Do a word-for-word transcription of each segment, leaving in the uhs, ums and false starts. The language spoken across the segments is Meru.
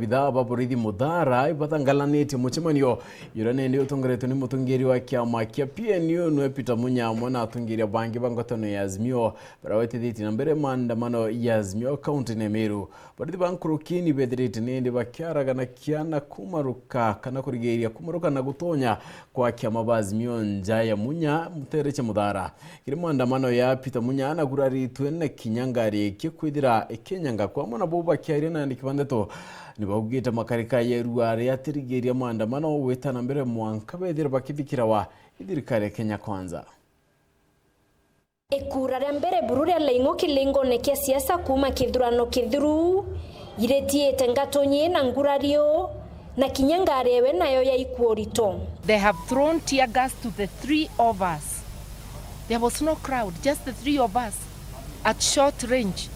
Ithaa ba borithi Muthara ibathangalanitie mucemanio juria nindi utongeretwe ni mutongeria wa kiama kia P N U nwe Peter Munya amwe na atongeria bangi ba ngwataniro ya Azimio, baria baitithitie na mbere maandamano ya Azimio kaunti ya Meru. Borithi ba nkuruki ni bethirite nindi bakiaragana kiana kumaruka kana kurigiria kumaruka na gutonya kwa kiama ba Azimio nja ya Munya mutereche Muthara. Kiri maandamano ya Peter Munya naguraritwe na kinya ngari ikikwithira ikinyanga kwamwe na bo bakiaria na andiki ba ndeto. Ni baugite makarika ya irua riatirigiria maandamano gwita na mbere mwanka bethire bakithikirawa i thirikari ya Kenya Kwanza. Ikura ria mbere buru ria Laing'o kilingone kia siasa kuuma kithurano kithiru, iritiite ngatunyi na ngurario, na kinya ngari ewe nayo yaikua urito. They have thrown tear gas to the three of us. There was no crowd, just the three of us at short range,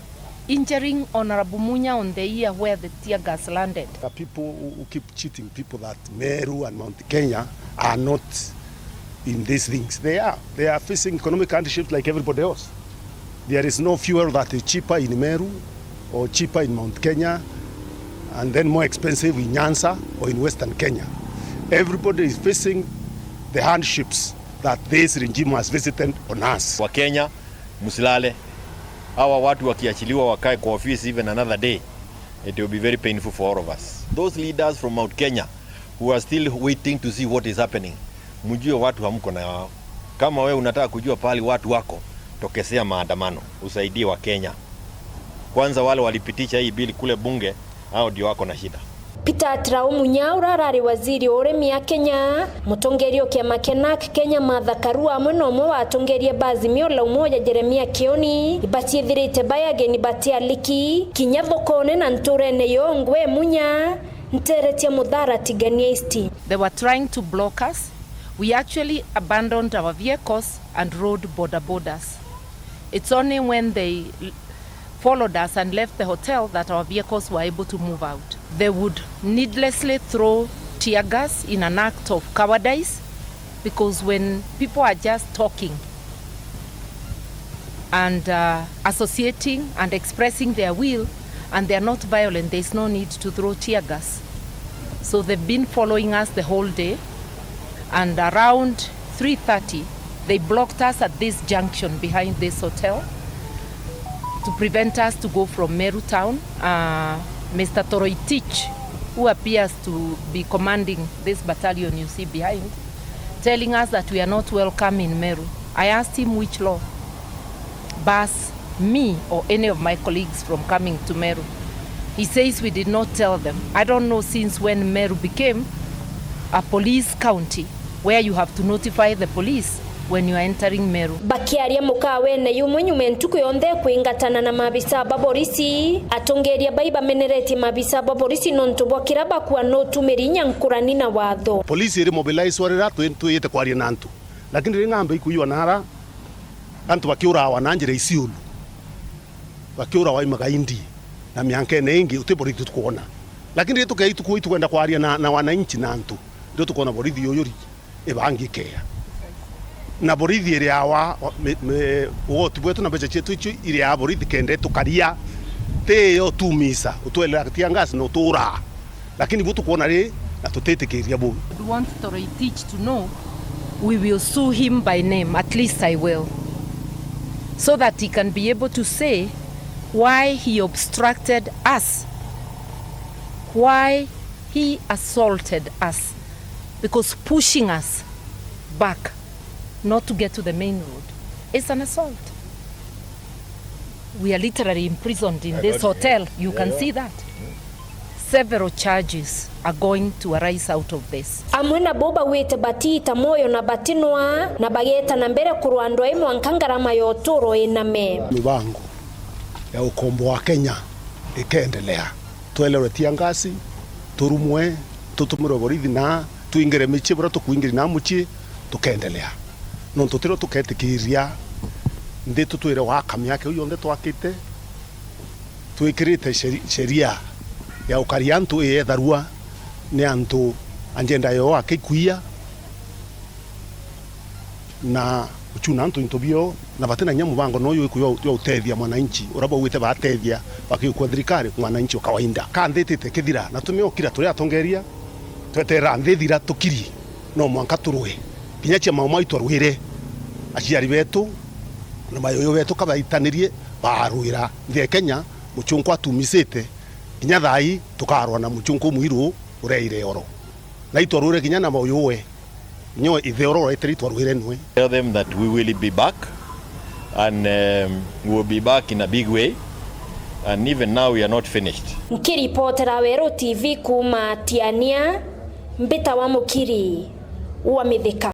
injuring Honorable Munya on the ear where the tear gas landed. The people who, who keep cheating people that Meru and Mount Kenya are not in these things. They are. They are facing economic hardships like everybody else. There is no fuel that is cheaper in Meru or cheaper in Mount Kenya and then more expensive in Nyanza or in Western Kenya. Everybody is facing the hardships that this regime has visited on us. Wa Kenya, msilale. Hawa watu wakiachiliwa wakae kwa ofisi even another day, it will be very painful for all of us. Those leaders from Mount Kenya who are still waiting to see what is happening, mjue watu hamko na wao. Kama wewe unataka kujua pahali watu wako, tokezea maandamano, usaidie wa Kenya. Kwanza wale walipitisha hii bill kule bunge, hao ndio wako na shida. Peter Atirau Munya, uria arari waziri wa urimi a Kenya, mutongeria o kiama kia NARC Kenya Martha Karua, amwe na umwe wa atongeria ba Azimio la Umoja Jeremia Kioni, ibaciithirite bai ageni bati aliki, kinya thokone na nturene yongwe Munya, ntere cia Muthara Tigania East. They were trying to block us. We actually abandoned our vehicles and rode boda bodas. It's only when they l-, followed us and left the hotel that our vehicles were able to move out. They would needlessly throw tear gas in an act of cowardice, because when people are just talking and, uh, associating and expressing their will and they are not violent, there is no need to throw tear gas. So they've been following us the whole day. And around three thirty, they blocked us at this junction behind this hotel to prevent us to go from Meru town. Uh, Mister Toroitich, who appears to be commanding this battalion you see behind, telling us that we are not welcome in Meru. I asked him which law bars me or any of my colleagues from coming to Meru. He says we did not tell them. I don't know since when Meru became a police county where you have to notify the police when you are entering Meru. Bakiaria mukawene yumwe nyuma ntuku yonthe kwingatana na maabisa ba borisi, atongeria bai bameneretie maabisa ba borisi nontu bwa kira bakua no utumiri inya nkurani na watho. Polisi iri mobilized riria twi-, twiyite kwaria na antu. Lakini riria ng'ambe ikwiywa nara, antu bakiurawa na njira isiulu, bakiurawa i magaindi, na miankene ingi uti borithi tukwona. Lakini riria tukea ituku itukwenda kwaria na, na wananchi na antu, ndio tukwona borithi uyu ri ibangikea. Na borithi iriawa, mi-, mi-, ugoti bwetu na mbeca cietu icio iriaa borithi kenda tukaria, ti yo tumisa, utwelera tear gas na uturaa. Lakini bu tukwona ri, na tutitikiria bu. We want Toroitich to know we will sue him by name, at least I will, so that he can be able to say why he obstructed us, why he assaulted us, because pushing us back not to get to the main road is an assault. We are literally imprisoned in this hotel. You can see that. Several charges are going to arise out of this. Amwe nabo bawite batiita mwoyo na batinwa, na bageeta na mbere kurwa ndwai mwanka ngarama ya uturo iname. Mibango ya ukombo wa Kenya ikendelea. Twelerwe tear gas, turumwe, tutumirwe borithi na twingire micii buria tukwingiri na mucii, tukendelea. Nontu tirio tuketikiria nthi tutwire waka miaka iu yonthe twakite, twikirite sheri-, sheria ya ukaria antu iyetharua ni antu agenda yoo akikuia na gucuna antu into bio. Na batina kinya mubango noyu iku yo, yo utethia mwananchi, uria baugite batethia, bakiukua thirikari, mwananchi wa kawaida. Ka nthi itite kithira, na tumeokira turi atongeria, tweterera nthi ithira tukiri, no mwanka turwe. Kinya cia mau mau itwarwire, aciari betu na mayuyu betu kabaitanirie, barwira nthi ya Kenya, muchunku atumisite, kinya thaa ii tukarwa na muchunku mwiru ureire oro. Na itwarwire kinya na mayuyu we. Nyo ithe oro uretere itwarwire nwe. Tell them that we will be back and, um, we will be back in a big way, and even now we are not finished. Nkiripotera Weru T V kuuma Tiania, mbita wa Mukiri wa Mithika.